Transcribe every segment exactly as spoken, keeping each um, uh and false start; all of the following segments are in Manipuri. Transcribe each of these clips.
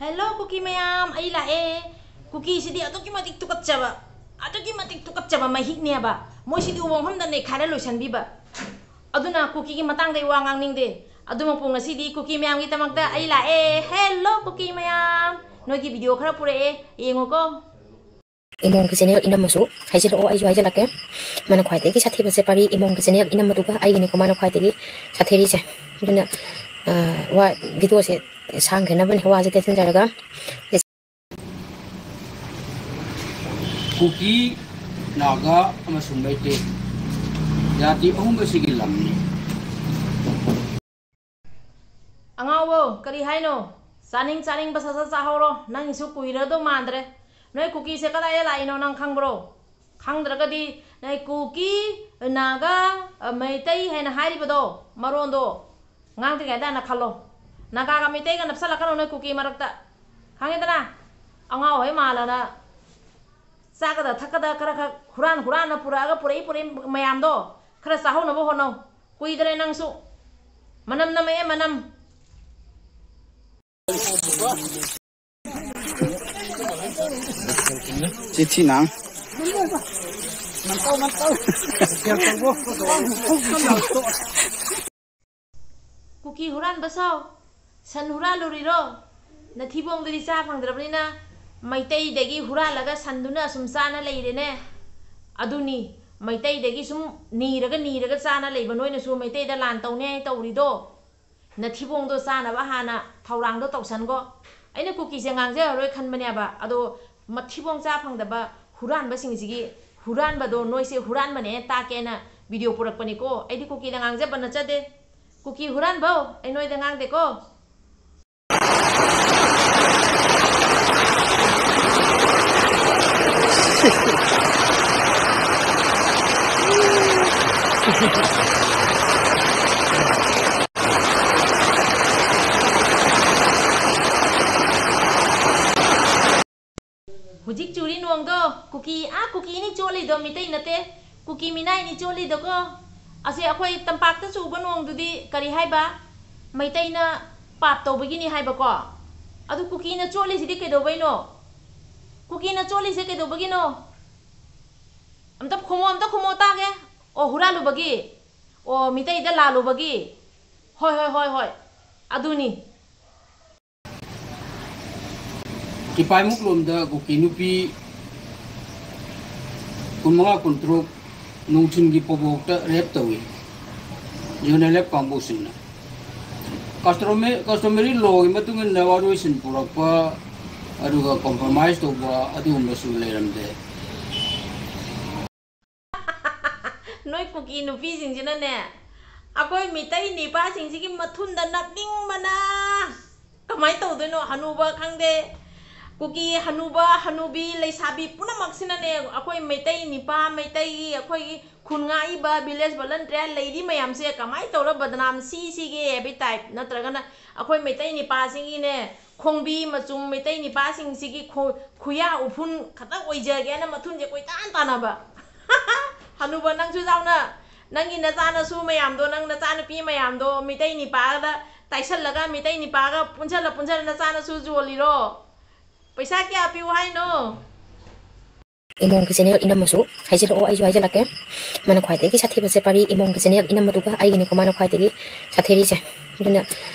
ꯍꯦꯜꯂꯣ ꯀꯨꯀꯤ ꯃꯌꯥꯝ, ꯑꯩ ꯂꯥꯛꯑꯦ꯫ ꯀꯨꯀꯤꯁꯤꯗꯤ ꯑꯗꯨꯛꯀꯤ ꯃꯇꯤꯛ ꯇꯨꯀꯠꯆꯕ, ꯑꯗꯨꯛꯀꯤ ꯃꯇꯤꯛ ꯇꯨꯀꯠꯆꯕ ꯃꯍꯤꯛꯅꯦꯕ꯫ ꯃꯣꯏꯁꯤꯗꯤ ꯎꯕ ꯃꯐꯝꯗ ꯅꯩꯈꯥꯏꯔ ꯂꯣꯏꯁꯟꯕꯤꯕ꯫ ꯑꯗꯨꯅ ꯀꯨꯀꯤꯒꯤ ꯃꯇꯥꯡꯗ ꯑꯩ ꯋꯥ ꯉꯥꯡꯅꯤꯡꯗꯦ꯫ ꯑꯗꯨꯃꯛꯄꯨ ꯉꯁꯤꯗꯤ ꯀꯨꯀꯤ ꯃꯌꯥꯝꯒꯤꯗꯃꯛꯇ ꯑꯩ ꯂꯥꯛꯑꯦ꯫ ꯍꯦꯜꯂꯣ ꯀꯨꯀꯤ ꯃꯌꯥꯝ, ꯅꯣꯏꯒꯤ ꯚꯤꯗꯤꯑꯣ ꯈꯔ ꯄꯨꯔꯛꯑꯦ, ꯌꯦꯡꯉꯨꯀꯣ꯫ ꯏꯃꯣꯝꯒꯤ ꯆꯦꯅꯦꯜ ꯏꯅꯝꯃꯁꯨ ꯍꯥꯏꯖꯤꯜꯂꯛꯑꯣ, ꯑꯩꯁꯨ ꯍꯥꯏꯖꯤꯜꯂꯛꯀꯦ꯫ ꯃꯥꯅ ꯈ꯭ꯋꯥꯏꯗꯒꯤ ꯁꯥꯊꯤꯕꯁꯦ ꯄꯥꯔꯤ ꯏꯃꯣꯝꯒꯤ ꯆꯦꯅꯦꯜ ꯏꯅꯝꯃꯗꯨꯒ ꯑꯩꯒꯤꯅꯤꯀꯣ ꯃꯥꯅ ꯈ꯭ꯋꯥꯏꯗꯒꯤ ꯁꯥꯊꯤꯔꯤꯁꯦ꯫ ꯑꯗꯨꯅ, ꯑ, ꯋꯥ, ꯚꯤꯗꯤꯑꯣꯁꯦ ꯁꯥꯡꯈ꯭ꯔꯅꯕꯅꯦ, ꯋꯥꯁꯦ ꯇꯦꯟꯁꯤꯟꯖꯔꯒ꯫ ꯀꯨꯀꯤ, ꯅꯥꯒꯥ ꯑꯃꯁꯨꯡ ꯃꯩꯇꯩ ꯖꯥꯇꯤ ꯑꯍꯨꯝ ꯑꯁꯤꯒꯤ ꯂꯝꯅꯤ꯫ ꯑꯉꯥꯎꯕꯧ, ꯀꯔꯤ ꯍꯥꯏꯅꯣ? ꯆꯥꯅꯤꯡ ꯆꯥꯅꯤꯡꯕ ꯁꯠ ꯁꯠ ꯆꯥꯍꯧꯔꯣ, ꯅꯪꯒꯤꯁꯨ ꯀꯨꯏꯔꯗꯧ ꯃꯥꯟꯗ꯭ꯔꯦ꯫ ꯅꯣꯏ ꯀꯨꯀꯤꯁꯦ ꯀꯗꯥꯏꯗ ꯂꯥꯛꯏꯅꯣ ꯅꯪ ꯈꯪꯕ꯭ꯔꯣ? ꯈꯪꯗ꯭ꯔꯒꯗꯤ ꯅꯣꯏ ꯀꯨꯀꯤ, ꯅꯥꯒꯥ, ꯑ, ꯃꯩꯇꯩ ꯍꯥꯏꯅ ꯍꯥꯏꯔꯤꯕꯗꯣ, ꯃꯔꯣꯟꯗꯣ ꯉꯥꯡꯗ꯭ꯔꯤꯉꯩꯗ ꯍꯥꯟꯅ ꯈꯜꯂꯣ꯫ ꯅꯥꯒꯥꯒ ꯃꯩꯇꯩꯒ ꯅꯞꯁꯜꯂꯛꯀꯅꯨ ꯅꯣꯏ ꯀꯨꯀꯤ ꯃꯔꯛꯇ꯫ ꯈꯪꯉꯦꯗꯅ? ꯑꯉꯥꯎ ꯍꯣꯏ ꯃꯥꯜꯂꯅ ꯆꯥꯒꯗ ꯊꯛꯀꯗ ꯈꯔ ꯈꯔ ꯍꯨꯔꯥꯟ ꯍꯨꯔꯥꯟꯅ ꯄꯨꯔꯛꯑꯒ ꯄꯨꯔꯛꯏ ꯄꯨꯔꯛꯏ ꯃꯌꯥꯝꯗꯣ ꯈꯔ ꯆꯥꯍꯧꯅꯕ ꯍꯣꯠꯅꯧ꯫ ꯀꯨꯏꯗ꯭ꯔꯦ ꯅꯪꯁꯨ꯫ ꯃꯅꯝ ꯅꯝꯃꯛꯑꯦ, ꯃꯅꯝ꯫ ꯆꯤꯊꯤ ꯅꯪ꯫ ꯀꯨꯀꯤ ꯍꯨꯔꯥꯟꯕ ꯁꯥꯎ꯫ ꯁꯟ ꯍꯨꯔꯥꯜꯂꯨꯔꯤꯔꯣ? ꯅꯊꯤꯕꯣꯡꯗꯨꯗꯤ ꯆꯥ ꯐꯪꯗ꯭ꯔꯕꯅꯤꯅ ꯃꯩꯇꯩꯗꯒꯤ ꯍꯨꯔꯥꯜꯂꯒ ꯁꯟꯗꯨꯅ ꯑꯁꯨꯝ ꯆꯥꯅ ꯂꯩꯔꯦꯅꯦ꯫ ꯑꯗꯨꯅꯤ, ꯃꯩꯇꯩꯗꯒꯤ ꯁꯨꯝ ꯅꯤꯔꯒ ꯅꯤꯔꯒ ꯆꯥꯅ ꯂꯩꯕ ꯅꯣꯏꯅꯁꯨ ꯃꯩꯇꯩꯗ ꯂꯥꯟ ꯇꯧꯅꯤ ꯍꯥꯏꯅ ꯇꯧꯔꯤꯗꯣ꯫ ꯅꯊꯤꯕꯣꯡꯗꯣ ꯆꯥꯅꯕ ꯍꯥꯟꯅ ꯊꯧꯔꯥꯡꯗꯣ ꯇꯧꯁꯟꯒꯣ꯫ ꯑꯩꯅ ꯀꯨꯀꯤꯁꯦ ꯉꯥꯡꯖꯔꯔꯣꯏ ꯈꯟꯕꯅꯦꯕ, ꯑꯗꯣ ꯃꯊꯤꯕꯣꯡ ꯆꯥ ꯐꯪꯗꯕ ꯍꯨꯔꯥꯟꯕꯁꯤꯡꯁꯤꯒꯤ ꯍꯨꯔꯥꯟꯕꯗꯣ ꯅꯣꯏꯁꯦ ꯍꯨꯔꯥꯟꯕꯅꯦ ꯇꯥꯛꯀꯦꯅ ꯚꯤꯗꯤꯑꯣ ꯄꯨꯔꯛꯄꯅꯤꯀꯣ꯫ ꯑꯩꯗꯤ ꯀꯨꯀꯤꯗ ꯉꯥꯡꯖꯕ ꯅꯠꯆꯗꯦ꯫ ꯀꯨꯀꯤ ꯍꯨꯔꯥꯟꯕꯧ, ꯑꯩ ꯅꯣꯏꯗ ꯉꯥꯡꯗꯦꯀꯣ꯫ ꯍꯧꯖꯤꯛ ꯆꯨꯔꯤ ꯅꯣꯡꯗꯣ ꯀꯨꯀꯤ, ꯑꯥ, ꯀꯨꯀꯤꯅꯤ ꯆꯣꯠꯂꯤꯗꯣ, ꯃꯤꯇꯩ ꯅꯠꯇꯦ꯫ ꯀꯨꯀꯤ ꯃꯤꯅꯥꯏꯅꯤ ꯆꯣꯠꯂꯤꯗꯣꯀꯣ꯫ ꯑꯁꯤ ꯑꯩꯈꯣꯏ ꯇꯝꯄꯥꯛꯇ ꯆꯨꯕ ꯅꯣꯡꯗꯨꯗꯤ ꯀꯔꯤ ꯍꯥꯏꯕ? ꯃꯩꯇꯩꯅ ꯄꯥꯞ ꯇꯧꯕꯒꯤꯅꯤ ꯍꯥꯏꯕꯀꯣ꯫ ꯑꯗꯨ ꯀꯨꯀꯤꯅ ꯆꯣꯠꯂꯤꯁꯤꯗꯤ ꯀꯩꯗꯧꯕꯩꯅꯣ? ꯀꯨꯀꯤꯅ ꯆꯣꯠꯂꯤꯁꯦ ꯀꯩꯗꯧꯕꯒꯤꯅꯣ? ꯑꯝꯇ ꯈꯨꯝꯃꯣ, ꯑꯝꯇ ꯈꯨꯝꯃꯣ ꯇꯥꯒꯦ꯫ ꯑꯣ, ꯍꯨꯔꯥꯜꯂꯨꯕꯒꯤ? ꯑꯣ, ꯃꯤꯇꯩꯗ ꯂꯥꯜꯂꯨꯕꯒꯤ? ꯍꯣꯏ, ꯍꯣꯏ, ꯍꯣꯏ, ꯍꯣꯏ, ꯑꯗꯨꯅꯤ꯫ ꯀꯤꯄꯥꯏꯃꯨꯛꯂꯣꯝꯗ ꯀꯨꯀꯤ ꯅꯨꯄꯤ ꯀꯨꯟꯃꯉꯥ ꯀꯨꯟꯇꯔꯨꯛ ꯅꯨꯡꯊꯤꯜꯒꯤ ꯄꯣꯕꯣꯛꯇ ꯔꯦꯞ ꯇꯧꯏ ꯖꯦꯅꯦꯂꯦꯞ ꯀꯥꯡꯕꯨꯁꯤꯡꯅ꯫ ꯀꯁꯇꯃꯔꯤ ꯂꯣꯒꯤ ꯃꯇꯨꯡ ꯏꯟꯅ ꯋꯥꯔꯣꯏꯁꯤꯟ ꯄꯨꯔꯛꯄ ꯑꯗꯨꯒ ꯀꯣꯝꯄ꯭ꯔꯣꯃꯥꯏꯁ ꯇꯧꯕ ꯑꯗꯨꯒꯨꯝꯕꯁꯨ ꯂꯩꯔꯝꯗꯦ꯫ ꯅꯣꯏ ꯀꯨꯀꯤ ꯅꯨꯄꯤꯁꯤꯡꯁꯤꯅꯅꯦ, ꯑꯩꯈꯣꯏ ꯃꯤꯇꯩ ꯅꯤꯄꯥꯁꯤꯡꯁꯤꯒꯤ ꯃꯊꯨꯟꯗ ꯅꯞꯅꯤꯡꯕꯅ ꯀꯃꯥꯏꯅ ꯇꯧꯗꯣꯏꯅꯣ? ꯍꯅꯨꯕ ꯈꯪꯗꯦ, ꯀꯨꯀꯤ ꯍꯅꯨꯕ, ꯍꯅꯨꯕꯤ, ꯂꯩꯁꯥꯕꯤ ꯄꯨꯝꯅꯃꯛꯁꯤꯅꯅꯦ, ꯑꯩꯈꯣꯏ ꯃꯩꯇꯩ ꯅꯤꯄꯥ, ꯃꯩꯇꯩꯒꯤ, ꯑꯩꯈꯣꯏꯒꯤ ꯈꯨꯟ ꯉꯥꯛꯏꯕ village volunteer ꯂꯩꯔꯤ ꯃꯌꯥꯝꯁꯦ ꯀꯃꯥꯏꯅ ꯇꯧꯔ ꯕꯗꯅꯥꯝ ꯁꯤꯁꯤꯒꯦ ꯍꯥꯏꯕꯒꯤ type, ꯅꯠꯇ꯭ꯔꯒꯅ ꯑꯩꯈꯣꯏ ꯃꯩꯇꯩ ꯅꯤꯄꯥꯁꯤꯡꯒꯤꯅꯦ, ꯈꯣꯡꯕꯤ ꯃꯆꯨꯝ ꯃꯩꯇꯩ ꯅꯤꯄꯥꯁꯤꯡꯁꯤꯒꯤ ꯈꯨ-, ꯈꯨꯌꯥ ꯎꯐꯨꯟ ꯈꯛꯇꯪ ꯑꯣꯏꯖꯒꯦꯅ ꯃꯊꯨꯟꯁꯦ ꯀꯣꯏꯇꯥꯟ ꯇꯥꯟꯅꯕ꯫ ꯍꯅꯨꯕ, ꯅꯪꯁꯨ ꯌꯥꯎꯅ, ꯅꯪꯒꯤ ꯅꯆꯥꯅꯁꯨ ꯃꯌꯥꯝꯗꯣ, ꯅꯪ ꯅꯆꯥꯅꯨꯄꯤ ꯃꯌꯥꯝꯗꯣ ꯃꯤꯇꯩ ꯅꯤꯄꯥꯗ ꯇꯥꯏꯁꯜꯂꯒ, ꯃꯤꯇꯩ ꯅꯤꯄꯥꯒ ꯄꯨꯟꯁꯜꯂ ꯄꯨꯟꯁꯜꯂ ꯅꯆꯥꯅꯁꯨ ꯌꯣꯜꯂꯤꯔꯣ? ꯄꯩꯁꯥ ꯀꯌꯥ ꯄꯤꯌꯨ ꯍꯥꯏꯅꯣ? ꯏꯃꯣꯝꯒꯤ ꯆꯦꯅꯦꯜ ꯏꯅꯝꯃꯁꯨ ꯍꯥꯏꯖꯤꯜꯂꯛꯑꯣ, ꯑꯩꯁꯨ ꯍꯥꯏꯖꯤꯜꯂꯛꯀꯦ꯫ ꯃꯥꯅ ꯈ꯭ꯋꯥꯏꯗꯒꯤ ꯁꯥꯊꯤꯕꯁꯦ ꯄꯥꯔꯤ ꯏꯃꯣꯝꯒꯤ ꯆꯦꯅꯦꯜ ꯏꯅꯝꯃꯗꯨꯒ ꯑꯩꯒꯅꯤꯀꯣ, ꯃꯥꯅ ꯈ꯭ꯋꯥꯏꯗꯒꯤ ꯁꯥꯊꯤꯔꯤꯁꯦ꯫ ꯑꯗꯨꯅ,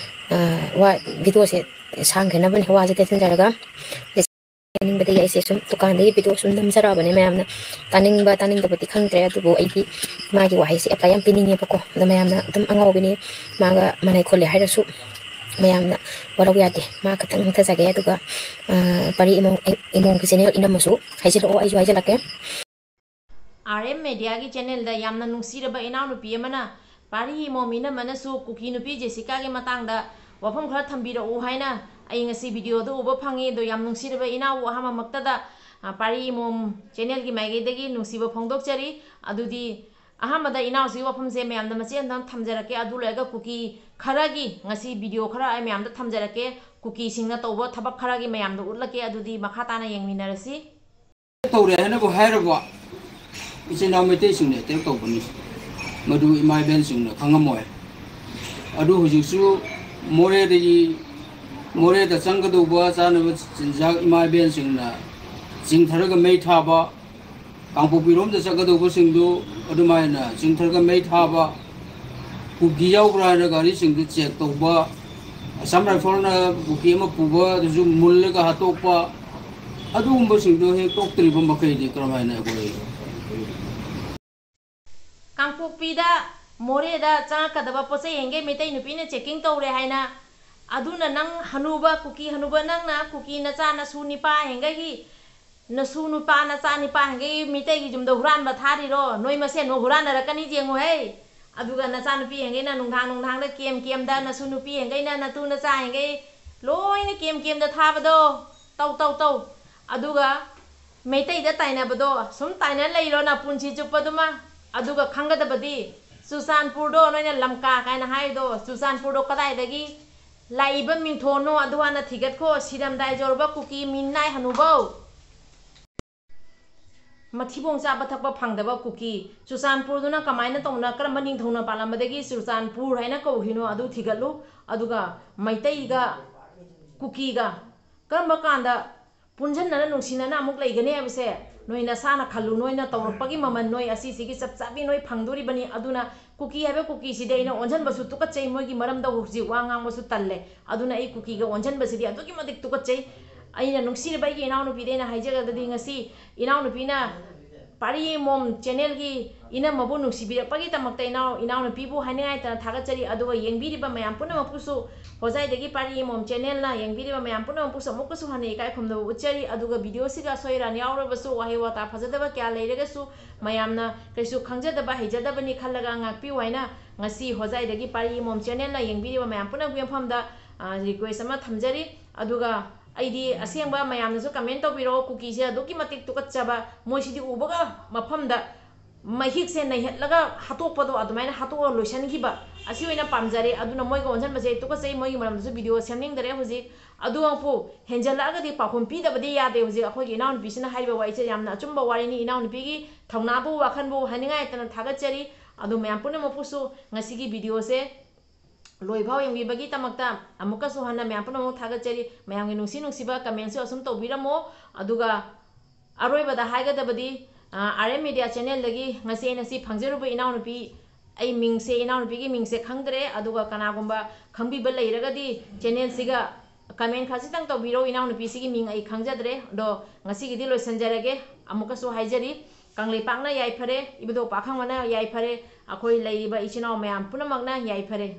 ꯑ, ꯋꯥ, ꯚꯤꯗꯤꯑꯣꯁꯦ ꯁꯥꯡꯈ꯭ꯔꯅꯕꯅꯦ, ꯋꯥꯁꯦ ꯇꯦꯟꯁꯤꯟꯖꯔꯒ꯫ ꯌꯥꯅꯤꯡꯕꯗꯒꯤ ꯑꯩꯁꯦ ꯁꯨꯝ ꯗꯨꯀꯥꯟꯗꯒꯤ ꯚꯤꯗꯤꯑꯣ ꯁꯨꯝ ꯅꯝꯖꯔꯛꯑꯕꯅꯦ꯫ ꯃꯌꯥꯝꯅ ꯇꯥꯅꯤꯡꯕ ꯇꯥꯅꯤꯡꯗꯕꯗꯤ ꯈꯪꯗ꯭ꯔꯦ, ꯑꯗꯨꯕꯨ ꯑꯩꯗꯤ ꯃꯥꯒꯤ ꯋꯥꯍꯩꯁꯦ ꯑꯦꯄ꯭ꯂꯥꯏ ꯌꯥꯝ ꯄꯤꯅꯤꯡꯉꯦꯕꯀꯣ꯫ ꯑꯗꯣ ꯃꯌꯥꯝꯅ ꯑꯗꯨꯝ ꯑꯉꯥꯎꯕꯤꯅꯤ, ꯃꯥꯒ ꯃꯥꯟꯅꯩ ꯈꯣꯠꯂꯦ ꯍꯥꯏꯔꯁꯨ ꯃꯌꯥꯝꯅ ꯋꯥꯔꯧ ꯌꯥꯗꯦ꯫ ꯃꯥ ꯈꯛꯇꯪ ꯉꯥꯡꯊꯖꯒꯦ꯫ ꯑꯗꯨꯒ, ꯑ, ꯄꯥꯔꯤ ꯏꯃꯣꯝ, ꯏꯃꯣꯝꯒꯤ ꯆꯦꯅꯦꯜ ꯏꯅꯝꯃꯁꯨ ꯍꯥꯏꯖꯤꯜꯂꯛꯑꯣ, ꯑꯩꯁꯨ ꯍꯥꯏꯖꯤꯜꯂꯛꯀꯦ꯫ ꯑꯥꯔ ꯑꯦꯝ ꯃꯦꯗꯤꯌꯥꯒꯤ ꯆꯦꯅꯦꯜꯗ ꯌꯥꯝꯅ ꯅꯨꯡꯁꯤꯔꯕ ꯏꯅꯥꯎꯅꯨꯄꯤ ꯑꯃꯅ ꯄꯥꯔꯤ ꯏꯃꯣꯝ ꯏꯅꯝꯃꯅꯁꯨ ꯀꯨꯀꯤ ꯅꯨꯄꯤ ꯖꯦꯁꯤꯀꯥꯒꯤ ꯃꯇꯥꯡꯗ ꯋꯥꯐꯝ ꯈꯔ ꯊꯝꯕꯤꯔꯛꯎ ꯍꯥꯏꯅ ꯑꯩ ꯉꯁꯤ ꯚꯤꯗꯤꯑꯣꯗ ꯎꯕ ꯐꯪꯉꯤ꯫ ꯑꯗꯣ ꯌꯥꯝ ꯅꯨꯡꯁꯤꯔꯕ ꯏꯅꯥꯎꯕꯨ ꯑꯍꯥꯟꯕꯃꯛꯇꯗ, ꯑ, ꯄꯥꯔꯤ ꯏꯃꯣꯝ ꯆꯦꯅꯦꯜꯒꯤ ꯃꯥꯏꯀꯩꯗꯒꯤ ꯅꯨꯡꯁꯤꯕ ꯐꯣꯡꯗꯣꯛꯆꯔꯤ꯫ ꯑꯗꯨꯗꯤ ꯑꯍꯥꯟꯕꯗ ꯏꯅꯥꯎꯁꯤꯒꯤ ꯋꯥꯐꯝꯁꯦ ꯃꯌꯥꯝꯗ ꯃꯆꯦꯠ ꯑꯝꯇꯪ ꯊꯝꯖꯔꯛꯀꯦ꯫ ꯑꯗꯨ ꯂꯣꯏꯔꯒ ꯀꯨꯀꯤ ꯈꯔꯒꯤ ꯉꯁꯤ ꯚꯤꯗꯤꯑꯣ ꯈꯔ ꯑꯩ ꯃꯌꯥꯝꯗ ꯊꯝꯖꯔꯛꯀꯦ꯫ ꯀꯨꯀꯤꯁꯤꯡꯅ ꯇꯧꯕ ꯊꯕꯛ ꯈꯔꯒꯤ ꯃꯌꯥꯝꯗ ꯎꯠꯂꯛꯀꯦ꯫ ꯑꯗꯨꯗꯤ ꯃꯈꯥ ꯇꯥꯅ ꯌꯦꯡꯃꯤꯟꯅꯔꯁꯤ꯫ ꯇꯧꯔꯦ ꯍꯥꯏꯅꯕꯨ ꯍꯥꯏꯔꯕ, ꯏꯆꯤꯟ ꯏꯅꯥꯎ ꯃꯩꯇꯩꯁꯤꯡꯅ ꯑꯦꯇꯦꯛ ꯇꯧꯕꯅꯤ, ꯃꯗꯨ ꯏꯃꯥ ꯏꯕꯦꯟꯁꯤꯡꯅ ꯈꯪꯉꯝꯃꯣꯏ꯫ ꯑꯗꯨ ꯍꯧꯖꯤꯛꯁꯨ ꯃꯣꯔꯦꯗꯒꯤ ꯃꯣꯔꯦꯗ ꯆꯪꯒꯗꯧꯕ ꯆꯥꯅꯕ ꯆꯤꯟꯖꯥꯛ ꯏꯃꯥ ꯏꯕꯦꯟꯁꯤꯡꯅ ꯆꯤꯡꯊꯔꯒ ꯃꯩ ꯊꯥꯕ, ꯀꯥꯡꯄꯣꯛꯄꯤꯔꯣꯝꯗ ꯆꯠꯀꯗꯧꯕꯁꯤꯡꯗꯨ ꯑꯗꯨꯃꯥꯏꯅ ꯆꯤꯡꯊꯔꯒ ꯃꯩ ꯊꯥꯕ, ꯀꯨꯀꯤ ꯌꯥꯎꯕ꯭ꯔꯥ ꯍꯥꯏꯅ ꯒꯥꯔꯤꯁꯤꯡꯗꯨ ꯆꯦꯛ ꯇꯧꯕ, ꯑꯁꯥꯝ ꯔꯥꯏꯐꯜꯅ ꯀꯨꯀꯤ ꯑꯃ ꯄꯨꯕ ꯑꯗꯨꯁꯨ ꯃꯨꯜꯂꯒ ꯍꯥꯠꯇꯣꯛꯄ, ꯑꯗꯨꯒꯨꯝꯕꯁꯤꯡꯗꯣ ꯍꯦꯛ ꯇꯣꯛꯇ꯭ꯔꯤꯕ ꯃꯈꯩꯗꯤ ꯀꯔꯝꯍꯥꯏꯅ ꯑꯩꯈꯣꯏ ꯀꯥꯡꯄꯣꯛꯄꯤꯗ ꯃꯣꯔꯦꯗ ꯆꯪꯉꯛꯀꯗꯕ ꯄꯣꯠ ꯆꯩ ꯍꯦꯟꯒꯩ ꯃꯩꯇꯩ ꯅꯨꯄꯤꯅ ꯆꯦꯛꯀꯤꯡ ꯇꯧꯔꯦ ꯍꯥꯏꯅ, ꯑꯗꯨꯅ ꯅꯪ ꯍꯅꯨꯕ, ꯀꯨꯀꯤ ꯍꯅꯨꯕ, ꯅꯪꯅ ꯀꯨꯀꯤ ꯅꯆꯥ ꯅꯁꯨ ꯅꯤꯄꯥ ꯍꯦꯟꯒꯩꯒꯤ, ꯅꯁꯨ ꯅꯨꯄꯥ ꯅꯆꯥ ꯅꯤꯄꯥ ꯍꯦꯟꯒꯩ ꯃꯤꯇꯩꯒꯤ ꯌꯨꯝꯗ ꯍꯨꯔꯥꯟꯕ ꯊꯥꯔꯤꯔꯣ? ꯅꯣꯏ ꯃꯁꯦꯟ ꯃꯨꯛ ꯍꯨꯔꯥꯟꯅꯔꯛꯀꯅꯤ ꯌꯦꯡꯉꯨꯍꯦ꯫ ꯑꯗꯨꯒ ꯅꯆꯥ ꯅꯨꯄꯤ ꯍꯦꯟꯒꯩꯅ ꯅꯨꯡꯗꯥꯡ ꯅꯨꯡꯗꯥꯡꯗ ꯀꯦꯝ ꯀꯦꯝꯗ, ꯅꯁꯨ ꯅꯨꯄꯤ ꯍꯦꯟꯒꯩꯅ ꯅꯇꯨ ꯅꯆꯥ ꯍꯦꯟꯒꯩ ꯂꯣꯏꯅ ꯀꯦꯝ ꯀꯦꯝꯗ ꯊꯥꯕꯗꯣ ꯇꯧ ꯇꯧ ꯇꯧ꯫ ꯑꯗꯨꯒ ꯃꯩꯇꯩꯗ ꯇꯥꯏꯅꯕꯗꯣ ꯁꯨꯝ ꯇꯥꯏꯅ ꯂꯩꯔꯣ ꯅꯄꯨꯟꯁꯤ ꯆꯨꯞꯄꯗꯨꯃ꯫ ꯑꯗꯨꯒ ꯈꯪꯒꯗꯕꯗꯤ ꯆꯨꯔꯆꯥꯟꯄꯨꯔꯗꯣ ꯅꯣꯏꯅ ꯂꯝꯀꯥ ꯀꯥꯏꯅ ꯍꯥꯏꯔꯤꯗꯣ, ꯆꯨꯔꯆꯥꯟꯄꯨꯔꯗꯣ ꯀꯗꯥꯏꯗꯒꯤ ꯂꯥꯛꯏꯕ ꯃꯤꯡꯊꯣꯟꯅꯣ ꯑꯗꯨ ꯍꯥꯟꯅ ꯊꯤꯒꯠꯈꯣ꯫ ꯁꯤꯔꯝꯗꯥꯏ ꯖꯧꯔꯕ ꯀꯨꯀꯤ ꯃꯤꯅꯥꯏ ꯍꯅꯨꯕꯧ꯫ ꯃꯊꯤꯕꯣꯡ ꯆꯥꯕ ꯊꯛꯄ ꯐꯪꯗꯕ ꯀꯨꯀꯤ꯫ ꯆꯨꯔꯆꯥꯟꯄꯨꯔꯗꯨꯅ ꯀꯃꯥꯏꯅ ꯇꯧꯅ, ꯀꯔꯝꯕ ꯅꯤꯡꯊꯧꯅ ꯄꯥꯜꯂꯝꯕꯗꯒꯤ ꯆꯨꯔꯆꯥꯟꯄꯨꯔ ꯍꯥꯏꯅ ꯀꯧꯈꯤꯅꯣ ꯑꯗꯨ ꯊꯤꯒꯠꯂꯨ꯫ ꯑꯗꯨꯒ ꯃꯩꯇꯩꯒ ꯀꯨꯀꯤꯒ ꯀꯔꯝꯕ ꯀꯥꯟꯗ ꯄꯨꯟꯁꯤꯟꯅꯅ ꯅꯨꯡꯁꯤꯅꯅ ꯑꯃꯨꯛ ꯂꯩꯒꯅꯤ ꯍꯥꯏꯕꯁꯦ ꯅꯣꯏ ꯅꯁꯥꯅ ꯈꯜꯂꯨ꯫ ꯅꯣꯏꯅ ꯇꯧꯔꯛꯄꯒꯤ ꯃꯃꯜ ꯅꯣꯏ ꯑꯁꯤꯁꯤꯒꯤ ꯆꯞ ꯆꯥꯕꯤ ꯅꯣꯏ ꯐꯪꯗꯣꯔꯤꯕꯅꯤ꯫ ꯑꯗꯨꯅ ꯀꯨꯀꯤ ꯍꯥꯏꯕ ꯀꯨꯀꯤꯁꯤꯗꯤ ꯑꯩꯅ ꯑꯣꯟꯁꯤꯟꯕꯁꯨ ꯇꯨꯀꯠꯆꯩ, ꯃꯣꯏꯒꯤ ꯃꯔꯝꯗ ꯍꯧꯖꯤꯛ ꯋꯥ ꯉꯥꯡꯕꯁꯨ ꯇꯜꯂꯦ꯫ ꯑꯗꯨꯅ ꯑꯩ ꯀꯨꯀꯤꯒ ꯑꯣꯟꯁꯤꯟꯕꯁꯤꯗꯤ ꯑꯗꯨꯛꯀꯤ ꯃꯇꯤꯛ ꯇꯨꯀꯠꯆꯩ꯫ ꯑꯩꯅ ꯅꯨꯡꯁꯤꯔꯕ ꯑꯩꯒꯤ ꯏꯅꯥꯎꯅꯨꯄꯤꯗ ꯑꯩꯅ ꯍꯥꯏꯖꯒꯗꯕꯗꯤ ꯉꯁꯤ ꯏꯅꯥꯎꯅꯨꯄꯤꯅ ꯄꯥꯔꯤ ꯃꯣꯝ ꯆꯦꯅꯦꯜꯒꯤ ꯏꯅꯝꯃꯕꯨ ꯅꯨꯡꯁꯤꯕꯤꯔꯛꯄꯒꯤꯗꯃꯛꯇ ꯏꯅꯥꯎ ꯏꯅꯥꯎꯅꯨꯄꯤꯕꯨ ꯍꯥꯏꯅꯤꯡꯉꯥꯏ ꯂꯩꯇꯅ ꯊꯥꯒꯠꯆꯔꯤ꯫ ꯑꯗꯨꯒ ꯌꯦꯡꯕꯤꯔꯤꯕ ꯃꯌꯥꯝ ꯄꯨꯝꯅꯃꯛꯄꯨꯁꯨ, ꯍꯣꯖꯥꯏꯗꯒꯤ ꯄꯥꯔꯤ ꯃꯣꯝ ꯆꯦꯅꯦꯜꯅ ꯌꯦꯡꯕꯤꯔꯤꯕ ꯃꯌꯥꯝ ꯄꯨꯝꯅꯃꯛꯄꯨꯁꯨ ꯑꯃꯨꯛꯀꯁꯨ ꯍꯟꯅ ꯏꯀꯥꯏ ꯈꯨꯝꯅꯕ ꯎꯠꯆꯔꯤ꯫ ꯑꯗꯨꯒ ꯚꯤꯗꯤꯑꯣꯁꯤꯒ ꯑꯁꯣꯏ ꯑꯔꯥꯟ ꯌꯥꯎꯔꯕꯁꯨ, ꯋꯥꯍꯩ ꯋꯥꯇꯥ ꯐꯖꯗꯕ ꯀꯌꯥ ꯂꯩꯔꯒꯁꯨ ꯃꯌꯥꯝꯅ ꯀꯩꯁꯨ ꯈꯪꯖꯗꯕ ꯍꯩꯖꯗꯕꯅꯤ ꯈꯜꯂꯒ ꯉꯥꯛꯄꯤꯌꯨ ꯍꯥꯏꯅ ꯉꯁꯤ ꯍꯣꯖꯥꯏꯗꯒꯤ ꯄꯥꯔꯤ ꯃꯣꯝ ꯆꯦꯅꯦꯜꯅ ꯌꯦꯡꯕꯤꯔꯤꯕ ꯃꯌꯥꯝ ꯄꯨꯝꯅꯃꯛꯀꯤ ꯃꯐꯝꯗ ꯔꯤꯀ꯭ꯋꯦꯁ ꯑꯃ ꯊꯝꯖꯔꯤ꯫ ꯑꯗꯨꯒ ꯑꯩꯗꯤ ꯑꯁꯦꯡꯕ ꯃꯌꯥꯝꯅꯁꯨ ꯀꯃꯦꯟ ꯇꯧꯕꯤꯔꯛꯑꯣ, ꯀꯨꯀꯤꯁꯦ ꯑꯗꯨꯛꯀꯤ ꯃꯇꯤꯛ ꯇꯨꯀꯠꯆꯕ, ꯃꯣꯏꯁꯤꯗꯤ ꯎꯕꯒ ꯃꯐꯝꯗ ꯃꯍꯤꯛꯁꯦ ꯅꯩꯍꯠꯂꯒ ꯍꯥꯠꯇꯣꯛꯄꯗꯣ ꯑꯗꯨꯃꯥꯏꯅ ꯍꯥꯠꯇꯣꯛꯑ ꯂꯣꯏꯁꯤꯟꯈꯤꯕ ꯑꯁꯤ ꯑꯣꯏꯅ ꯄꯥꯝꯖꯔꯦ꯫ ꯑꯗꯨꯅ ꯃꯣꯏꯒ ꯑꯣꯟꯁꯤꯟꯕꯁꯦ ꯑꯩ ꯇꯨꯀꯠꯆꯩ, ꯃꯣꯏꯒꯤ ꯃꯔꯝꯗꯁꯨ ꯚꯤꯗꯤꯑꯣ ꯁꯦꯝꯅꯤꯡꯗꯔꯦ ꯍꯧꯖꯤꯛ꯫ ꯑꯗꯨꯃꯛꯄꯨ ꯍꯦꯟꯖꯜꯂꯛꯑꯒꯗꯤ ꯄꯥꯎꯈꯨꯝ ꯄꯤꯗꯕꯗꯤ ꯌꯥꯗꯦ꯫ ꯍꯧꯖꯤꯛ ꯑꯩꯈꯣꯏꯒꯤ ꯏꯅꯥꯎꯅꯨꯄꯤꯁꯤꯅ ꯍꯥꯏꯔꯤꯕ ꯋꯥꯍꯩꯁꯦ ꯌꯥꯝꯅ ꯑꯆꯨꯝꯕ ꯋꯥꯔꯤꯅꯤ꯫ ꯏꯅꯥꯎꯅꯨꯄꯤꯒꯤ ꯊꯧꯅꯥꯕꯨ ꯋꯥꯈꯜꯕꯨ ꯍꯥꯏꯅꯤꯡꯉꯥꯏ ꯂꯩꯇꯅ ꯊꯥꯒꯠꯆꯔꯤ꯫ ꯑꯗꯨ ꯃꯌꯥꯝ ꯄꯨꯝꯅꯃꯛꯄꯨꯁꯨ ꯉꯁꯤꯒꯤ ꯚꯤꯗꯤꯑꯣꯁꯦ ꯂꯣꯏꯐꯥꯎ ꯌꯦꯡꯕꯤꯕꯒꯤꯗꯃꯛꯇ ꯑꯃꯨꯛꯀꯁꯨ ꯍꯟꯅ ꯃꯌꯥꯝ ꯄꯨꯝꯅꯃꯛ ꯊꯥꯒꯠꯆꯔꯤ꯫ ꯃꯌꯥꯝꯒꯤ ꯅꯨꯡꯁꯤ ꯅꯨꯡꯁꯤꯕ commentꯁꯨ ꯑꯁꯨꯝ ꯇꯧꯕꯤꯔꯝꯃꯣ꯫ ꯑꯗꯨꯒ ꯑꯔꯣꯏꯕꯗ ꯍꯥꯏꯒꯗꯕꯗꯤ, ꯑ, R M Media channelꯗꯒꯤ ꯉꯁꯤ ꯑꯩꯅ ꯁꯤ ꯐꯪꯖꯔꯨꯕ ꯏꯅꯥꯎꯅꯨꯄꯤ, ꯑꯩ ꯃꯤꯡꯁꯦ, ꯏꯅꯥꯎꯅꯨꯄꯤꯒꯤ ꯃꯤꯡꯁꯦ ꯈꯪꯗ꯭ꯔꯦ, ꯑꯗꯨꯒ ꯀꯅꯥꯒꯨꯝꯕ ꯈꯪꯕꯤꯕ ꯂꯩꯔꯒꯗꯤ channelꯁꯤꯒ comment ꯈꯖꯤꯛꯇꯪ ꯇꯧꯕꯤꯔꯣ꯫ ꯏꯅꯥꯎꯅꯨꯄꯤꯁꯤꯒꯤ ꯃꯤꯡ ꯑꯩ ꯈꯪꯖꯗ꯭ꯔꯦ꯫ ꯑꯗꯣ ꯉꯁꯤꯒꯤꯗꯤ ꯂꯣꯏꯁꯤꯟꯖꯔꯒꯦ꯫ ꯑꯃꯨꯛꯀꯁꯨ ꯍꯥꯏꯖꯔꯤ, ꯀꯪꯂꯩꯄꯥꯛꯅ ꯌꯥꯏꯐꯔꯦ, ꯏꯕꯨꯙꯧ ꯄꯥꯈꯪꯕꯅ ꯌꯥꯏꯐꯔꯦ, ꯑꯩꯈꯣꯏ ꯂꯩꯔꯤꯕ ꯏꯆꯤꯟ ꯏꯅꯥꯎ ꯃꯌꯥꯝ ꯄꯨꯝꯅꯃꯛꯅ ꯌꯥꯏꯐꯔꯦ꯫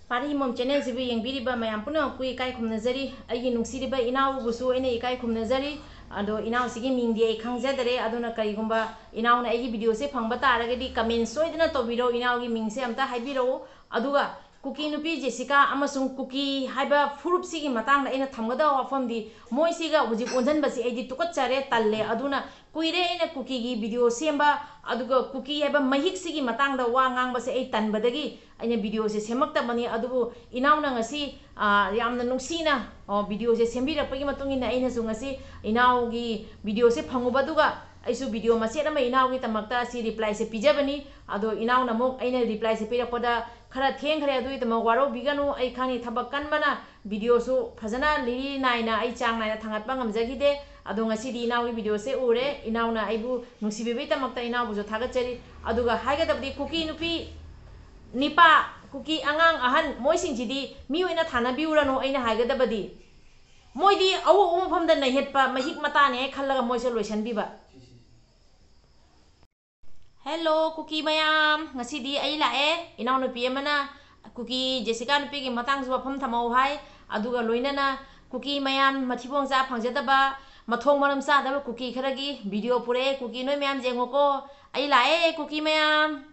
ꯄꯥꯔꯤ ꯃꯣꯝ channelꯁꯤꯕꯨ ꯌꯦꯡꯕꯤꯔꯤꯕ ꯃꯌꯥꯝ ꯄꯨꯝꯅꯃꯛꯄꯨ ꯏꯀꯥꯏ ꯈꯨꯝꯅꯖꯔꯤ꯫ ꯑꯩꯒꯤ ꯅꯨꯡꯁꯤꯔꯤꯕ ꯏꯅꯥꯎꯕꯨꯁꯨ ꯑꯩꯅ ꯏꯀꯥꯏ ꯈꯨꯝꯅꯖꯔꯤ꯫ ꯑꯗꯣ ꯏꯅꯥꯎꯁꯤꯒꯤ ꯃꯤꯡꯗꯤ ꯑꯩ ꯈꯪꯖꯗꯔꯦ, ꯑꯗꯨꯅ ꯀꯔꯤꯒꯨꯝꯕ ꯏꯅꯥꯎꯅ ꯑꯩꯒꯤ videoꯁꯦ ꯐꯪꯕ ꯇꯥꯔꯒꯗꯤ comment ꯁꯣꯏꯗꯅ ꯇꯧꯕꯤꯔꯛꯎ, ꯏꯅꯥꯎꯒꯤ ꯃꯤꯡꯁꯦ ꯑꯝꯇ ꯍꯥꯏꯕꯤꯔꯛꯎ꯫ ꯑꯗꯨꯒ ꯀꯨꯀꯤ ꯅꯨꯄꯤ ꯖꯦꯁꯤꯀꯥ ꯑꯃꯁꯨꯡ ꯀꯨꯀꯤ ꯍꯥꯏꯕ ꯐꯨꯔꯨꯞꯁꯤꯒꯤ ꯃꯇꯥꯡꯗ ꯑꯩꯅ ꯊꯝꯒꯗꯕ ꯋꯥꯐꯝꯗꯤ, ꯃꯣꯏꯁꯤꯒ ꯍꯧꯖꯤꯛ ꯑꯣꯟꯁꯤꯟꯕꯁꯤ ꯑꯩꯗꯤ ꯇꯨꯀꯠꯆꯔꯦ, ꯇꯜꯂꯦ꯫ ꯑꯗꯨꯅ ꯀꯨꯏꯔꯦ ꯑꯩꯅ ꯀꯨꯀꯤꯒꯤ video ꯁꯦꯝꯕ, ꯑꯗꯨꯒ ꯀꯨꯀꯤ ꯍꯥꯏꯕ ꯃꯍꯤꯛꯁꯤꯒꯤ ꯃꯇꯥꯡꯗ ꯋꯥ ꯉꯥꯡꯕꯁꯦ ꯑꯩ ꯇꯟꯕꯗꯒꯤ ꯑꯩꯅ videoꯁꯦ ꯁꯦꯝꯃꯛꯇꯕꯅꯤ꯫ ꯑꯗꯨꯕꯨ ꯏꯅꯥꯎꯅ ꯉꯁꯤ, ꯑ, ꯌꯥꯝꯅ ꯅꯨꯡꯁꯤꯅ, ꯑ, videoꯁꯦ ꯁꯦꯝꯕꯤꯔꯛꯄꯒꯤ ꯃꯇꯨꯡ ꯏꯟꯅ ꯑꯩꯅꯁꯨ ꯉꯁꯤ ꯏꯅꯥꯎꯒꯤ videoꯁꯦ ꯐꯪꯉꯨꯕꯗꯨꯒ ꯑꯩꯁꯨ video ꯃꯆꯦꯠ ꯑꯃ ꯏꯅꯥꯎꯒꯤꯗꯃꯛꯇ ꯑꯁꯤ replyꯁꯦ ꯄꯤꯖꯕꯅꯤ꯫ ꯑꯗꯣ ꯏꯅꯥꯎꯅ ꯑꯃꯨꯛ ꯑꯩꯅ replyꯁꯦ ꯄꯤꯔꯛꯄꯗ ꯈꯔ ꯊꯦꯡꯈ꯭ꯔꯦ, ꯑꯗꯨꯒꯤꯗꯃꯛ ꯋꯥꯔꯧꯕꯤꯒꯅꯨ꯫ ꯑꯩ ꯈꯪꯉꯤ ꯊꯕꯛ ꯀꯟꯕꯅ videoꯁꯨ ꯐꯖꯅ ꯂꯤꯔꯤ ꯅꯥꯏꯅ ꯑꯩ ꯆꯥꯡ ꯅꯥꯏꯅ ꯊꯥꯡꯒꯠꯄ ꯉꯝꯖꯈꯤꯗꯦ꯫ ꯑꯗꯣ ꯉꯁꯤꯗꯤ ꯏꯅꯥꯎꯒꯤ videoꯁꯦ ꯎꯔꯦ, ꯏꯅꯥꯎꯅ ꯑꯩꯕꯨ ꯅꯨꯡꯁꯤꯕꯤꯕꯒꯤꯗꯃꯛꯇ ꯏꯅꯥꯎꯕꯨꯁꯨ ꯊꯥꯒꯠꯆꯔꯤ꯫ ꯑꯗꯨꯒ ꯍꯥꯏꯒꯗꯕꯗꯤ ꯀꯨꯀꯤ ꯅꯨꯄꯤ ꯅꯤꯄꯥ, ꯀꯨꯀꯤ ꯑꯉꯥꯡ ꯑꯍꯟ ꯃꯣꯏꯁꯤꯡꯁꯤꯗꯤ ꯃꯤ ꯑꯣꯏꯅ ꯊꯥꯅꯕꯤꯔꯨꯔꯅꯨ꯫ ꯑꯩꯅ ꯍꯥꯏꯒꯗꯕꯗꯤ ꯃꯣꯏꯗꯤ ꯑꯎ ꯑꯎ ꯃꯐꯝꯗ ꯅꯩꯍꯠꯄ ꯃꯍꯤꯛ ꯃꯇꯥꯅꯦ ꯈꯜꯂꯒ ꯃꯣꯏꯁꯦ ꯂꯣꯏꯁꯤꯟꯕꯤꯕ꯫ Hello ꯀꯨꯀꯤ ꯃꯌꯥꯝ, ꯉꯁꯤꯗꯤ ꯑꯩ ꯂꯥꯛꯑꯦ꯫ ꯏꯅꯥꯎꯅꯨꯄꯤ ꯑꯃꯅ ꯀꯨꯀꯤ ꯖꯦꯁꯤꯀꯥ ꯅꯨꯄꯤꯒꯤ ꯃꯇꯥꯡꯁꯨ ꯋꯥꯐꯝ ꯊꯝꯍꯧ ꯍꯥꯏ, ꯑꯗꯨꯒ ꯂꯣꯏꯅꯅ ꯀꯨꯀꯤ ꯃꯌꯥꯝ ꯃꯊꯤꯕꯣꯡ ꯆꯥ ꯐꯪꯖꯗꯕ, ꯃꯊꯣꯡ ꯃꯔꯝ ꯆꯥꯗꯕ ꯀꯨꯀꯤ ꯈꯔꯒꯤ video ꯄꯨꯔꯛꯑꯦ꯫ ꯀꯨꯀꯤ ꯅꯣꯏ ꯃꯌꯥꯝ ꯌꯦꯡꯉꯣꯀꯣ, ꯑꯩ ꯂꯥꯛꯑꯦ ꯀꯨꯀꯤ ꯃꯌꯥꯝ꯫